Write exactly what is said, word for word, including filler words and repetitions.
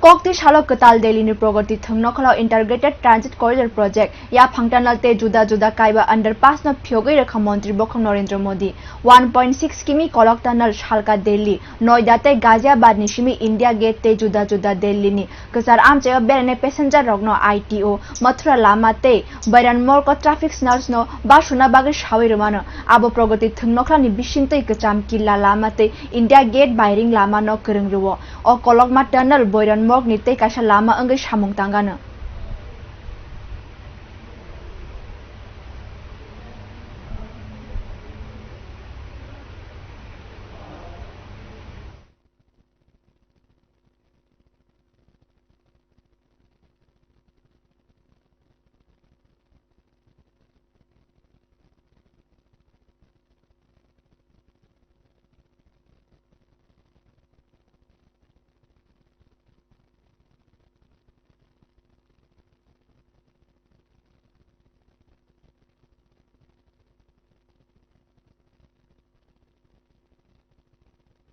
Kokti salo kwtal Delhi ni Pragati Thwngnokhla Integrated Transit Corridor Project, yaphang tunnel tei juda juda kaiba underpass no phiyogwi rwkha Montri Bokhok Narendra Modi. One point six kimi kolok tunnel salka Delhi, Noida tei Ghaziabad ni simi India Gate tei juda juda Delhi ni kwchar amchaio berainai passenger rokno I T O, Mathura lama tei Bairan Morgo traffic signals no basuna bagwi sawi rwmano. Abo Pragati Thwngnokhla ni bisingtwi kwcham killa lama tei India Gate bairing lama no kwrwng rwo. O kolokma tunnel Boiran Morg ni tei kaisa lama wngwi samung tangano.